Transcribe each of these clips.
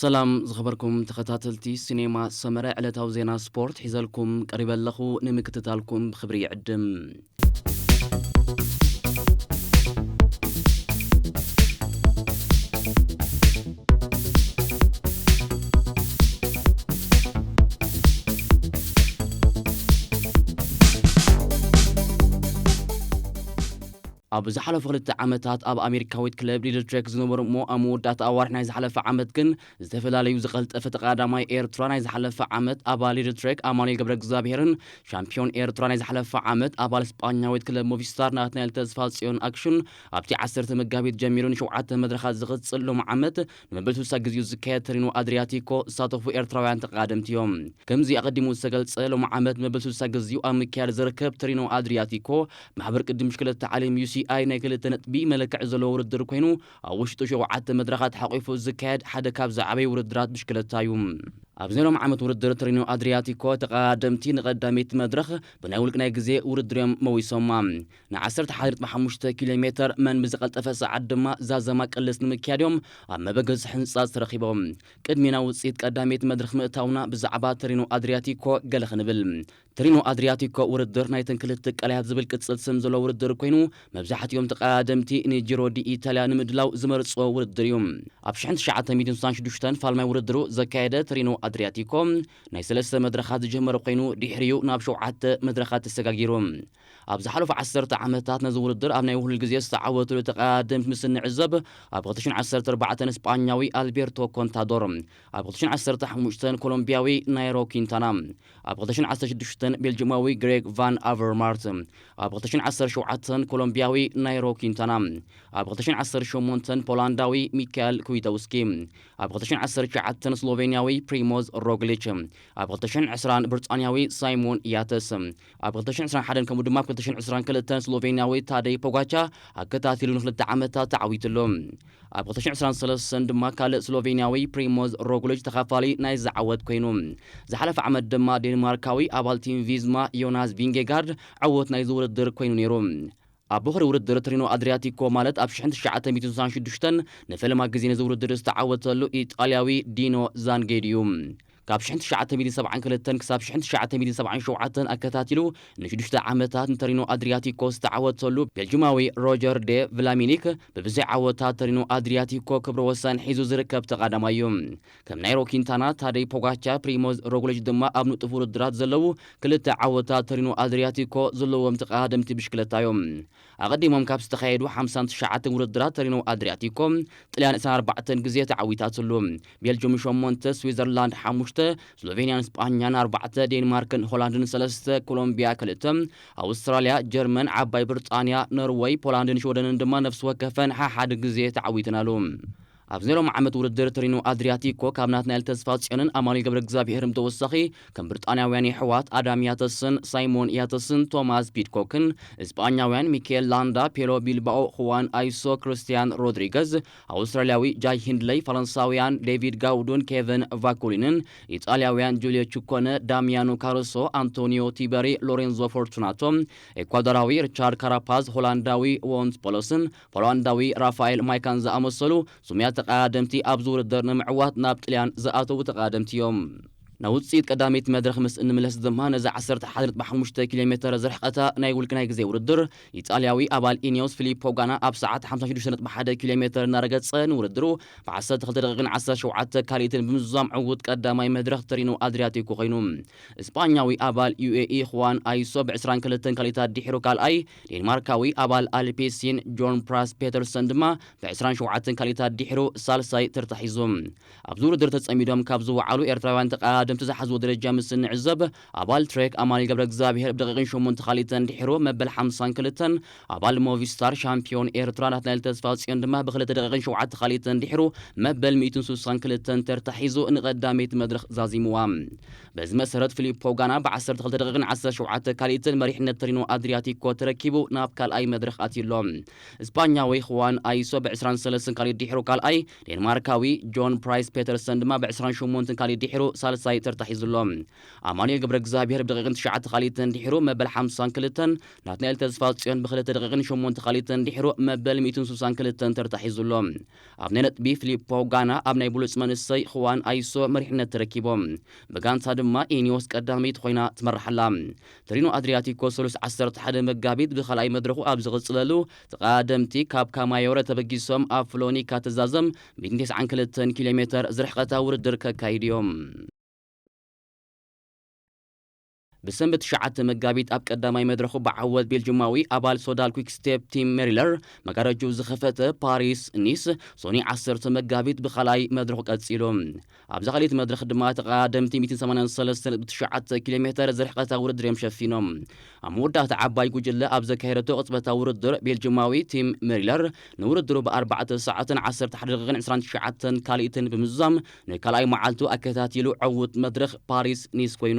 ሰላም ዝኸበርኩም ተኸታተልቲ ሲኔማ ሰመረ፣ ዕለታዊ ዜና ስፖርት ሒዘልኩም ቀሪበ ኣለኹ። ንምክትታልኩም ብኽብሪ ይዕድም። ኣብ ዝሓለፉ ክልተ ዓመታት ኣብ ኣሜሪካዊት ክለብ ሊድል ትሬክ ዝነበሩ እሞ ኣብ መወዳእታ ኣዋርሕ ናይ ዝሓለፈ ዓመት ግን ዝተፈላለዩ ዝቐልጠፈ ተቐዳዳማይ ኤርትራ ናይ ዝሓለፈ ዓመት ኣባል ሊድል ትሬክ ኣማኑኤል ገብረ እግዚኣብሄርን ሻምፒዮን ኤርትራ ናይ ዝሓለፈ ዓመት ኣባል ስጳኛዊት ክለብ ሞቪስታር ናትናኤል ተስፋ ጽዮን ኣክሽን ኣብቲ ዓሰርተ መጋቢት ጀሚሩ ንሸውዓተ መድረኻት ዝቕጽል ሎሚ ዓመት ንመበል ስልሳ ግዜኡ ዝካየድ ተሪኖ ኣድሪያቲኮ ዝሳተፉ ኤርትራውያን ተቐዳደምቲ እዮም። ከምዚ ኣቐዲሙ ዝተገልጸ ሎሚ ዓመት መበል ስልሳ ግዜኡ ኣብ ምክያድ ዝርከብ ተሪኖ ኣድሪያቲኮ ማሕበር ቅድም ሽክለታ ዓለም ዩ ሲ ኣይ ናይ ክልተ ነጥቢ መለክዒ ዘለዎ ውድድር ኮይኑ ኣብ ውሽጡ ሸውዓተ መድረኻት ሓቂፉ ዝካየድ ሓደ ካብ ዝዓበዩ ውድድራት ብሽክለታ እዩ። ኣብዚ ናይ ሎም ዓመት ውድድር ተሪኖ ኣድሪያቲኮ ተቐዳደምቲ ንቐዳመይቲ መድረኽ ብናይ ውልቂ ናይ ግዜ ውድድር እዮም መዊሶማ። ን ዓሰርተ ሓደ ነጥቢ ሓሙሽተ ኪሎ ሜተር መን ብዝቐልጠፈ ሰዓት ድማ ዛዘማ ቅልስ ንምክያድ እዮም ኣብ መበገሲ ህንጻ ተረኺቦም። ቅድሚና ውጽኢት ቀዳመይቲ መድረኽ ምእታውና ብዛዕባ ተሪኖ ኣድሪያቲኮ ገለ ክንብል። ተሪኖ ኣድሪያቲኮ ውድድር ናይተን ክልተ ቀላያት ዝብል ቅጽል ስም ዘለዎ ውድድር ኮይኑ መብዛሕትኦም ተቐዳደምቲ ንጂሮ ዲ ኢታልያ ንምድላው ዝመርጽዎ ውድድር እዩ። ኣብ ሽሕን ትሽዓተ ሚእትን ስሳን ሽዱሽተን ፋልማይ ውድድሩ ዘካየደ ተሪኖ ኣድሪያቲኮ ናይ ሰለስተ መድረኻት ዝጀመረ ኮይኑ ድሕሪኡ ናብ ሸውዓተ መድረኻት ተሰጋጊሩ። ኣብ ዝሓለፉ ዓሰርተ ዓመታት ነዚ ውድድር ኣብ ናይ ውህሉል ግዜ ዝተዓወትሉ ተቐዳደምቲ ምስ እንዕዘብ ኣብ ክልተ ሽሕን ዓሰርተ ኣርባዕተን ስጳኛዊ ኣልቤርቶ ኮንታዶር፣ ኣብ ክልተ ሽሕን ዓሰርተ ሓሙሽተን ኮሎምቢያዊ ናይሮ ኪንታና፣ ኣብ ክልተ ሽሕን ዓሰርተ ሽዱሽተን ቤልጅማዊ ግሬግ ቫን ኣቨርማርት፣ ኣብ ክልተ ሽሕን ዓሰርተ ሸውዓተን ኮሎምቢያዊ ናይሮ ኪንታና፣ ኣብ ክልተ ሽሕን ዓሰርተ ሸሞንተን ፖላንዳዊ ሚካኤል ኩዊተውስኪ፣ ኣብ ክልተ ሽሕን ዓሰርተ ትሽዓተን ስሎቬንያዊ ፕሪሞዝ ሮግሊች፣ ኣብ ክልተ ሽሕን ዕስራን ብሪጣንያዊ ሳይሞን ያተስ፣ ኣብ ክልተ ሽሕን ዕስራን ሓደን ከምኡ ድማ ኣብ ክልተ ሽሕን ዕስራን ክልተን ስሎቬንያዊ ታደይ ፖጋቻ ኣከታቲሉ ንክልተ ዓመታት ተዓዊትሉ። ኣብ ክልተ ሽሕን ዕስራን ሰለስተን ድማ ካልእ ስሎቬንያዊ ፕሪሞዝ ሮግሊች ተኻፋሊ ናይዚ ዓወት ኮይኑ፣ ዝሓለፈ ዓመት ድማ ዴንማርካዊ ኣባል ቲም ቪዝማ ዮናስ ቪንጌጋርድ ዓወት ናይዚ ውድድር ኮይኑ ነይሩ። ኣብ ቦኸሪ ውድድር ትሪኖ ኣድሪያቲኮ ማለት ኣብ ሽሕን ትሽዓተ ሚእትን ስሳን ሽዱሽተን ንፈለማ ግዜ ነዚ ውድድር ዝተዓወተሉ ኢጣልያዊ ዲኖ ዛንጌድ እዩ። ካብ ሽሕን ትሽዓተ ሚእትን ሰብዓን ክልተን ክሳብ ሽሕን ትሽዓተ ሚእትን ሰብዓን ሸውዓተን ኣከታቲሉ ንሽዱሽተ ዓመታት ንተሪኖ ኣድሪያቲኮ ዝተዓወተሉ ቤልጅማዊ ሮጀር ዴ ቭላሚኒክ ብብዙሕ ዓወታት ተሪኖ ኣድሪያቲኮ ክብረ ወሰን ሒዙ ዝርከብ ተቓዳማይ እዩ። ከም ናይሮ ኪንታና፣ ታደይ ፖጋቻ፣ ፕሪሞዝ ሮግሊች ድማ ኣብ ንጡፍ ውድድራት ዘለዉ ክልተ ዓወታት ተሪኖ ኣድሪያቲኮ ዘለዎም ተቐዳደምቲ ብሽክለታ እዮም። ኣቐዲሞም ካብ ዝተኻየዱ ሓምሳን ትሽዓተን ውድድራት ተሪኖ ኣድሪያቲኮ ጥልያን ዕስራን ኣርባዕተን ግዜ ተዓዊታትሉ። ቤልጅም ሸሞንተ፣ ስዊዘርላንድ ሓሙሽተ፣ ስሎቬንያን ስጳኛን ኣርባዕተ፣ ዴንማርክን ሆላንድን ሰለስተ፣ ኮሎምቢያ ክልተ፣ ኣውስትራልያ፣ ጀርመን፣ ዓባይ ብሪጣንያ፣ ኖርወይ፣ ፖላንድን ሽወደንን ድማ ነፍሲ ወከፈን ሓሓደ ግዜ ተዓዊተናሉ። ኣብዚ ናይ ሎም ዓመት ውድድር ተሪኖ ኣድሪያቲኮ ካብ ናትናኤል ተስፋ ጽዮንን ኣማኑኤል ገብረ እግዚኣብሄርን ብተወሳኺ ከም ብሪጣንያውያን የሕዋት ኣዳም ያተስን ሳይሞን ያተስን ቶማስ ፒድኮክን፣ እስጳኛውያን ሚካኤል ላንዳ፣ ፔሎ ቢልባኦ፣ ሁዋን ኣይሶ፣ ክርስቲያን ሮድሪገዝ፣ ኣውስትራልያዊ ጃይ ሂንድለይ፣ ፈረንሳውያን ዴቪድ ጋውዱን ኬቨን ቫኩሊንን፣ ኢጣልያውያን ጁልዮ ቹኮነ፣ ዳሚያኖ ካሩሶ፣ ኣንቶኒዮ ቲበሪ፣ ሎሬንዞ ፎርቱናቶ፣ ኤኳዶራዊ ሪቻርድ ካራፓዝ፣ ሆላንዳዊ ዎንስ ፖሎስን ፖላንዳዊ ራፋኤል ማይካን ዝኣመሰሉ ስሙያት ተቐዳደምቲ ኣብዚ ውድድር ንምዕዋት ናብ ጥልያን ዝኣተዉ ተቐዳደምቲ እዮም። ናብ ውፅኢት ቀዳመይቲ መድረኽ ምስ እንምለስ ድማ ነዚ ዓሰርተ ሓደ ነጥቢ ሓሙሽተ ኪሎ ሜተር ዝርሕቐታ ናይ ውልቂ ናይ ግዜ ውድድር ኢጣልያዊ ኣባል ኢኒዮስ ፊሊፖ ጋና ኣብ ሰዓት ሓምሳ ሽዱሽተ ነጥቢ ሓደ ኪሎ ሜተር እናረገጸ ንውድድሩ ብ ዓሰርተ ክልተ ደቂቕን ዓሰርተ ሸውዓተ ካልኢትን ብምዝዛም ዕዉት ቀዳማይ መድረኽ ተሪኖ ኣድሪያቲኮ ኮይኑ። እስጳኛዊ ኣባል ዩ ኤ ኢ ሁዋን ኣይሶ ብ ዕስራን ክልተን ካልኢታት ድሒሩ ካልኣይ፣ ዴንማርካዊ ኣባል ኣልፔሲን ጆን ፕራስ ፔተርሰን ድማ ብ ዕስራን ሸውዓተን ካልኢታት ድሒሩ ሳልሳይ ተርታ ሒዙ። ኣብዚ ውድድር ተጸሚዶም ካብ ዝወዓሉ ኤርትራውያን ተቐዳደምቲ ዝሓዝዎ ደረጃ ምስ እንዕዘብ፣ ኣባል ትሬክ ኣማኑኤል ገብረ እግዚኣብሄር ብደቂቕን ሸሞንተ ካልኢተን ድሒሩ መበል ሓምሳን ክልተን፣ ኣባል ሞቪስታር ሻምፒዮን ኤርትራ ናትናኤል ተስፋ ጽዮን ድማ ብክልተ ደቂቕን ሸውዓተ ካልኢተን ድሒሩ መበል ሚእትን ስሳን ክልተን ተርታ ሒዙ ንቐዳመይቲ መድረኽ ዛዚምዋ። በዚ መሰረት ፊሊፖ ጋና ብ12 ደቂቕን ዓሰርተ ሸውዓተ ካልኢትን መሪሕነት ተሪኖ ኣድሪያቲኮ ተረኪቡ ናብ ካልኣይ መድረኽ ኣትዩ ኣሎ። ስጳኛዊ ኹዋን ኣይሶ ብ23 ካልኢት ድሒሩ ካልኣይ፣ ዴንማርካዊ ጆን ፕራይስ ፔተርሰን ድማ ብ28 ካልኢት ድሒሩ ሳልሳይ ተርታ ሒዙ ኣሎ። ኣማኑኤል ገብረ እግዚኣብሔር ብደቂቕን ትሽዓተ ካልኢትን ድሒሩ መበል ሓምሳን ክልተን፣ ናትናኤል ተስፋጽዮን ብክልተ ደቂቕን ሸሞንተ ካልኢትን ድሒሩ መበል ሚእትን ስሳን ክልተን ተርታ ሒዙ ኣሎ። ኣብ ናይ ነጥቢ ፊሊፖ ጋና ኣብ ናይ ብሉጽ መንእሰይ ኹዋን ኣይሶ መሪሕነት ተረኪቦም። ብጋንታ ድማ ኢኒዮስ ቀዳመይቲ ኮይና ትመርሓላ። ተሪኖ ኣድሪያቲኮ ሰሉስ ዓሰርተ ሓደ መጋቢት ብኻልኣይ መድረኹ ኣብ ዝቕጽለሉ፣ ተቐዳደምቲ ካብ ካማዮረ ተበጊሶም ኣብ ፍሎኒካ ትዛዘም ሚእትን ተስዓን ክልተን ኪሎ ሜተር ዝርሕቐታ ውድድር ከካይዱ እዮም። ብሰንበት ትሽዓተ መጋቢት ኣብ ቀዳማይ መድረኹ ብዓወት ቤልጅማዊ ኣባል ሶዳል ኩክ ስቴፕ ቲም ሜሪለር መጋረጅኡ ዝኸፈተ ፓሪስ ኒስ፣ ሶኒ ዓሰርተ መጋቢት ብኻልኣይ መድረኹ ቀጺሉ። ኣብዛ ካልኣይቲ መድረኽ ድማ ተቐዳደምቲ ሚእትን ሰማንያን ሰለስተን ነጥቢ ትሽዓተ ኪሎ ሜተር ዝርሕቐታ ውድድር እዮም ሸፊኖም። ኣብ መወዳእታ ዓባይ ጉጅለ ኣብ ዘካየደቶ ቅጽበታዊ ውድድር፣ ቤልጅማዊ ቲም ሜሪለር ንውድድሩ ብ4 ሰዓትን ዓሰርተ ሓደ ደቂቕን ዕስራን ትሽዓተን ካልኢትን ብምዝዛም፣ ንካልኣይ መዓልቱ ኣከታቲሉ ዕዉት መድረኽ ፓሪስ ኒስ ኮይኑ።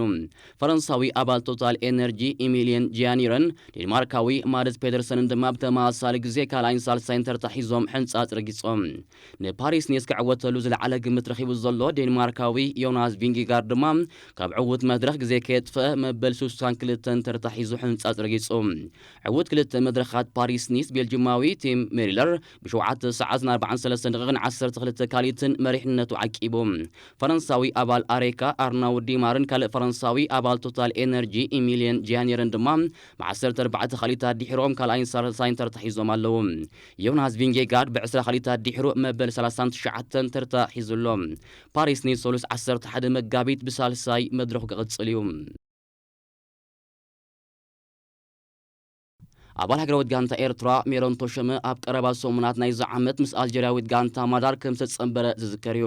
ፈረንሳዊ ኣባል ቶታል ኤነርጂ ኢሚልየን ጂያኒረን ዴንማርካዊ ማድስ ፔተርሰንን ድማ ብተመሳሳሊ ግዜ ካልኣይን ሳልሳይን ተርታ ሒዞም ሕንጻጽ ረጊጾም። ንፓሪስ ኒስ ክዕወተሉ ዝለዓለ ግምት ረኺቡ ዘሎ ዴንማርካዊ ዮናስ ቪንጌጋርድ ድማ ካብ ዕዉት መድረኽ ግዜ ከየጥፈ መበል ስሳን ክልተን ተርታ ሒዙ ሕንጻጽ ረጊጹ። ዕዉት ክልተ መድረኻት ፓሪስ ኒስ ቤልጅማዊ ቲም ሜሪለር ብ7 ሰዓትን ኣርባዓን ሰለስተን ደቂቕን ዓሰርተ ክልተ ካልኢትን መሪሕነቱ ዓቂቡ። ፈረንሳዊ ኣባል ኣሬካ ኣርናውድ ዲማርን ካልእ ፈረንሳዊ ኣባል ቶታል ኤነርጂ ኢሚልየን ጂያኒርን ድማ ብ14 ካልኢታት ድሒሮም ካልኣይን ሳልሳይን ተርታ ሒዞም ኣለዉ። ዮናስ ቪንጌጋርድ ብ20 ካልኢታት ድሒሩ መበል ሰላሳን ትሽዓተን ተርታ ሒዙ ኣሎ። ፓሪስ ኒስ ሰሉስ ዓሰርተ ሓደ መጋቢት ብሳልሳይ መድረኹ ክቕጽል እዩ። ኣባል ሃገራዊት ጋንታ ኤርትራ ሜሮን ተሾመ ኣብ ቀረባ ሰሙናት ናይዚ ዓመት ምስ ኣልጀርያዊት ጋንታ ማዳር ከም ዝተጸንበረ ዝዝከር እዩ።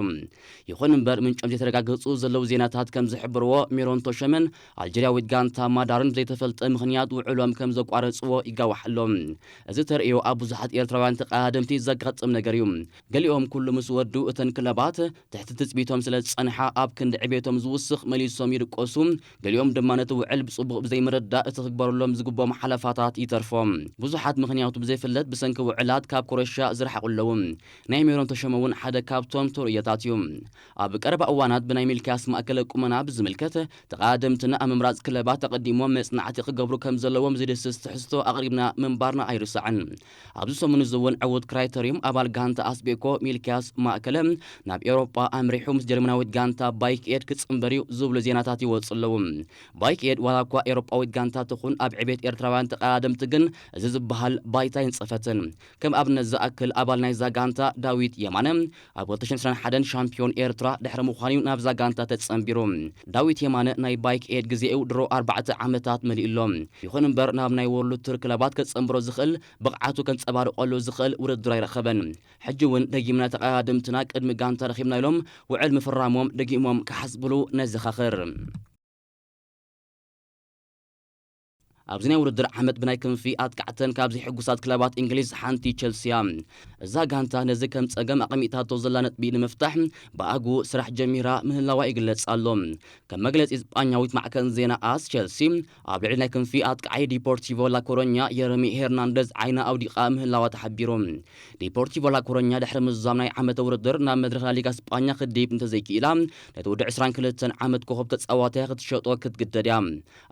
ይኹን እምበር፣ ምንጮም ዘይተረጋገጹ ዘለዉ ዜናታት ከም ዝሕብርዎ፣ ሜሮን ተሾመን ኣልጀርያዊት ጋንታ ማዳርን ብዘይተፈልጠ ምኽንያት ውዕሎም ከም ዘቋረጽዎ ይጋዋሕ ኣሎ። እዚ ተርእዮ ኣብ ብዙሓት ኤርትራውያን ተቐዳደምቲ ዘጋጥም ነገር እዩ። ገሊኦም ኩሉ ምስ ወዱ እተን ክለባት ትሕቲ ትጽቢቶም ስለ ዝጸንሓ ኣብ ክንዲ ዕቤቶም ዝውስኽ መሊሶም ይድቆሱ፣ ገሊኦም ድማ ነቲ ውዕል ብጽቡቕ ብዘይምርዳእ እቲ ክግበረሎም ዝግብኦም ሓለፋታት ይተርፎም። ብዙሓት ምኽንያቱ ብዘይፍለጥ ብሰንኪ ውዕላት ካብ ኮረሻ ዝረሓቑ ኣለዉ። ናይ ሜሮን ተሾመ እውን ሓደ ካብቶም ተርእዮታት እዩ። ኣብ ቀረባ እዋናት ብናይ ሚልክያስ ማእከለ ቁመና ብዝምልከት ተቐዳደምትና ኣብ ምምራጽ ክለባት ኣቐዲሞም መጽናዕቲ ክገብሩ ከም ዘለዎም ዝድስስ ትሕዝቶ ኣቕሪብና ምንባርና ኣይርሳዕን። ኣብዚ ሰሙን እዚ እውን ዕዉት ክራይተርዩም ኣባል ጋንታ ኣስቤኮ ሚልክያስ ማእከለ ናብ ኤውሮጳ ኣምሪሑ ምስ ጀርመናዊት ጋንታ ባይክ ኤድ ክጽንበር እዩ ዝብሉ ዜናታት ይወጹ ኣለዉ። ባይክ ኤድ ዋላ እኳ ኤውሮጳዊት ጋንታ ትኹን ኣብ ዕቤት ኤርትራውያን ተቐዳደምቲ ግን እዚ ዝበሃል ባይታ ኣይንጸፈትን። ከም ኣብነት ዝኣክል ኣባል ናይዛ ጋንታ ዳዊት የማነ ኣብ ክልተ ሽሕን ዕስራን ሓደን ሻምፒዮን ኤርትራ ድሕሪ ምዃኑ እዩ ናብዛ ጋንታ ተጸንቢሩ። ዳዊት የማነ ናይ ባይክ ኤድ ግዜኡ ድሮ ኣርባዕተ ዓመታት መሊኡ ኣሎ። ይኹን እምበር ናብ ናይ ወርልድ ቱር ክለባት ከጸንብሮ ዝኽእል ብቕዓቱ ከንጸባርቐሉ ዝኽእል ውድድር ኣይረኸበን። ሕጂ እውን ደጊምና ተቐዳደምትና ቅድሚ ጋንታ ረኺብና ኢሎም ውዕል ምፍራሞም ደጊሞም ክሓስብሉ ነዘኻኽር። ኣብዚ ናይ ውድድር ዓመት ብናይ ክንፊ ኣጥቃዕተን ካብ ዘይሕጉሳት ክለባት እንግሊዝ ሓንቲ ቸልሲ እያ። እዛ ጋንታ ነዚ ከም ጸገም ኣቐሚጣቶ ዘላ ነጥቢ ንምፍታሕ ብኣግኡ ስራሕ ጀሚራ ምህላዋ ይግለጽ ኣሎ። ከም መግለጺ ስጳኛዊት ማዕከን ዜና ኣስ፣ ቸልሲ ኣብ ልዕሊ ናይ ክንፊ ኣጥቃዓይ ዲፖርቲቮ ላኮሮኛ የረሚ ሄርናንደዝ ዓይና ኣውዲቓ ምህላዋ ተሓቢሩ። ዲፖርቲቮ ላኮሮኛ ድሕሪ ምዝዛም ናይ ዓመተ ውድድር ናብ መድረኽ ላሊጋ ስጳኛ ክድይብ እንተዘይክኢላ፣ ነቲ ወዲ ዕስራን ክልተን ዓመት ኮኸብ ተጻዋታይ ክትሸጦ ክትግደድ እያ።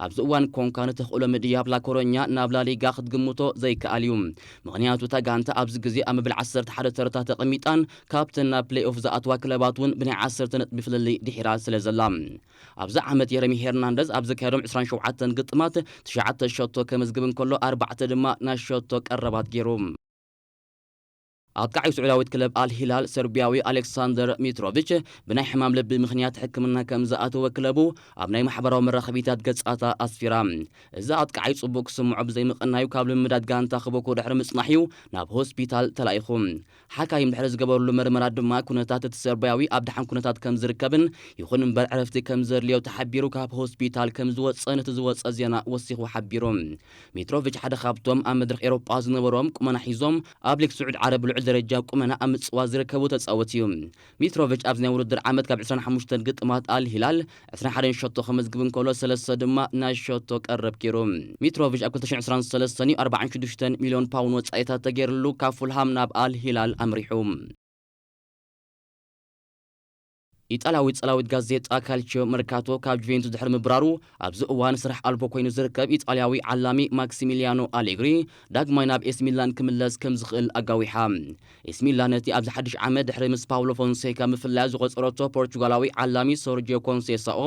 ኣብዚ እዋን ኮንካ ንተኽእሎ ምድያብ ላኮሮኛ ናብ ላሊጋ ክትግምቶ ዘይከኣል እዩ። ምኽንያቱ እታ ጋንታ ኣብዚ ግዜ ኣብ መበል ዓሰርተ ሓደ ተርታ ተቐሚጣን ካብተን ናብ ፕሌይ ኦፍ ዝኣትዋ ክለባት እውን ብናይ ዓሰርተ ነጥቢ ፍልልይ ድሒራ ስለ ዘላ። ኣብዚ ዓመት የረሚ ሄርናንደዝ ኣብ ዘካየዶም ዕስራን ሸውዓተን ግጥማት ትሽዓተ ሸቶ ከመዝግብ እንከሎ፣ ኣርባዕተ ድማ ናይ ሸቶ ቀረባት ገይሩ። ኣጥቃዓይ ስዑዳዊት ክለብ ኣል ሂላል ሰርቢያዊ ኣሌክሳንደር ሚትሮቪች ብናይ ሕማም ልቢ ምኽንያት ሕክምና ከም ዝኣተወ ክለቡ ኣብ ናይ ማሕበራዊ መራኸቢታት ገጻታ ኣስፊራ። እዚ ኣጥቃዓይ ጽቡቕ ክስምዖ ብዘይምቕናዩ ካብ ልምዳት ጋንታ ክበኮ ድሕሪ ምጽናሕ እዩ ናብ ሆስፒታል ተላኢኹ። ሓካይም ድሕሪ ዝገበርሉ መርመራ ድማ ኩነታት እቲ ሰርቢያዊ ኣብ ደሓን ኩነታት ከም ዝርከብን ይኹን እምበር ዕረፍቲ ከም ዘድልዮ ተሓቢሩ ካብ ሆስፒታል ከም ዝወጸ ነቲ ዝወጸ ዜና ወሲኹ ሓቢሩ። ሚትሮቪች ሓደ ካብቶም ኣብ መድረኽ ኤውሮጳ ዝነበሮም ቁመና ሒዞም ኣብ ሊግ ስዑድ ዓረብ ልዑል ደረጃ ቁመና ኣብ ምጽዋር ዝርከቡ ተጻወት እዩ። ሚትሮቪች ኣብዚ ናይ ውድድር ዓመት ካብ ዕስራን ሓሙሽተን ግጥማት ኣል ሂላል ዕስራን ሓደን ሸቶ ከመዝግብ እንከሎ፣ ሰለስተ ድማ ናይ ሸቶ ቀረብ ገይሩ። ሚትሮቪች ኣብ ክልተ ሽሕን ዕስራን ሰለስተን እዩ ኣርባዓን ሽዱሽተን ሚልዮን ፓውንድ ወጻኢታት ተገይርሉ ካብ ፉልሃም ናብ ኣል ሂላል ኣምሪሑ። ኢጣልያዊ ጸላዊት ጋዜጣ ካልቺዮ መርካቶ ካብ ጁቬንቱስ ድሕሪ ምብራሩ ኣብዚ እዋን ስራሕ ኣልቦ ኮይኑ ዝርከብ ኢጣልያዊ ዓላሚ ማክሲሚሊያኖ ኣሌግሪ ዳግማይ ናብ ኤስ ሚላን ክምለስ ከም ዝኽእል ኣጋዊሓ። ኤስ ሚላን ነቲ ኣብዚ ሓድሽ ዓመት ድሕሪ ምስ ፓውሎ ፎንሴካ ምፍላያ ዝቖጸረቶ ፖርቹጋላዊ ዓላሚ ሶርጂዮ ኮንሴሳኦ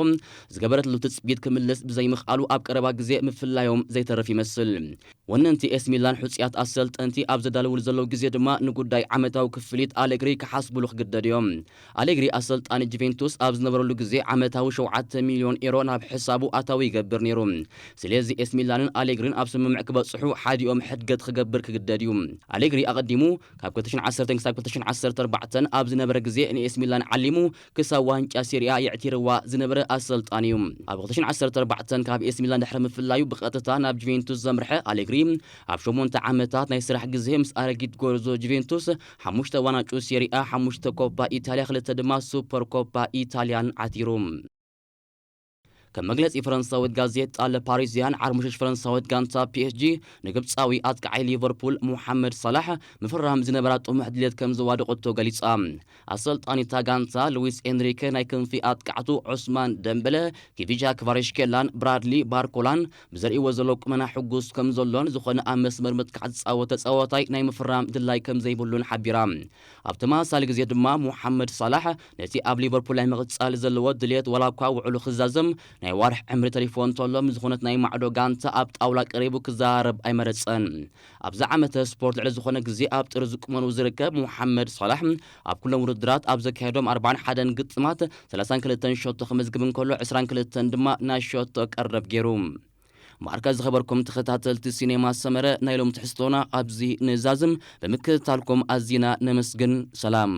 ዝገበረትሉ ትጽቢት ክምልስ ብዘይምኽኣሉ ኣብ ቀረባ ግዜ ምፍላዮም ዘይተርፍ ይመስል። ወነንቲ ኤስ ሚላን ሕጹያት ኣሰልጠንቲ ኣብ ዘዳለውሉ ዘለዉ ግዜ ድማ ንጉዳይ ዓመታዊ ክፍሊት ኣሌግሪ ክሓስብሉ ክግደድ እዮም። ኣሌግሪ ኣሰልጣኒ ጁቬንቱስ ኣብ ዝነበረሉ ግዜ ዓመታዊ ሸውዓተ ሚልዮን ኤሮ ናብ ሕሳቡ ኣታዊ ይገብር ነይሩ። ስለዚ ኤስ ሚላንን ኣሌግሪን ኣብ ስምምዕ ክበጽሑ ሓዲኦም ሕድገት ክገብር ክግደድ እዩ። ኣሌግሪ ኣቐዲሙ ካብ ክልተ ሽሕን ዓሰርተን ክሳብ ክልተ ሽሕን ዓሰርተ ኣርባዕተን ኣብ ዝነበረ ግዜ ንኤስ ሚላን ዓሊሙ ክሳብ ዋንጫ ሴሪኣ የዕቲርዋ ዝነበረ ኣሰልጣኒ እዩ። ኣብ ክልተ ሽሕን ዓሰርተ ኣርባዕተን ካብ ኤስ ሚላን ድሕሪ ምፍላዩ ብቐጥታ ናብ ጁቬንቱስ ዘምርሐ ኣሌግሪ ኣብ ሸሞንተ ዓመታት ናይ ስራሕ ግዜ ምስ ኣረጊት ጎርዞ ጁቬንቱስ ሓሙሽተ ዋንጫ ሴሪኣ፣ ሓሙሽተ ኮፓ ኢታልያ፣ ክልተ ድማ ሱፐር ኮፓ ኢታልያን ዓቲሩ። ከም መግለጺ ፈረንሳዊት ጋዜጣ ለ ፓሪዚያን፣ ዓርሙሽሽ ፈረንሳዊት ጋንታ ፒ ኤስ ጂ ንግብጻዊ ኣጥቃዓይ ሊቨርፑል ሙሓመድ ሳላሕ ምፍራም ዝነበራ ጥሙሕ ድሌት ከም ዘዋደቐቶ ገሊጻ። ኣሰልጣኒታ ጋንታ ሉዊስ ኤንሪኬ ናይ ክንፊ ኣጥቃዕቱ ዑስማን ደምበለ፣ ኪቪቻ ክቫራሽኬላን ብራድሊ ባርኮላን ብዘርእይዎ ዘለዉ ቁመና ሕጉስ ከም ዘሎን ዝኾነ ኣብ መስመር ምጥቃዕ ዝጻወት ተጻዋታይ ናይ ምፍራም ድላይ ከም ዘይብሉን ሓቢራ። ኣብ ተመሳሳሊ ግዜ ድማ ሙሓመድ ሳላሕ ነቲ ኣብ ሊቨርፑል ናይ ምቕጻል ዘለዎ ድሌት ዋላ እኳ ውዕሉ ክዛዘም ናይ ዋርሕ ዕምሪ ተሪፎ እንተሎ፣ ምስ ዝኾነት ናይ ማዕዶ ጋንታ ኣብ ጣውላ ቀሪቡ ክዘራረብ ኣይመረጸን። ኣብዚ ዓመተ ስፖርት ልዕሊ ዝኾነ ግዜ ኣብ ጥርዚ ቁመኑ ዝርከብ ሙሓመድ ሳላሕ ኣብ ኩሎም ውድድራት ኣብ ዘካየዶም ኣርባዓን ሓደን ግጥማት ሰላሳን ክልተን ሸቶ ክምዝግብ እንከሎ፣ ዕስራን ክልተን ድማ ናይ ሸቶ ቀረብ ገይሩ። ማዕከ ዝኸበርኩም ተኸታተልቲ ሲኔማ ሰመረ፣ ናይ ሎም ትሕዝቶና ኣብዚ ንዛዝም። ብምክትታልኩም ኣዚና ነመስግን። ሰላም።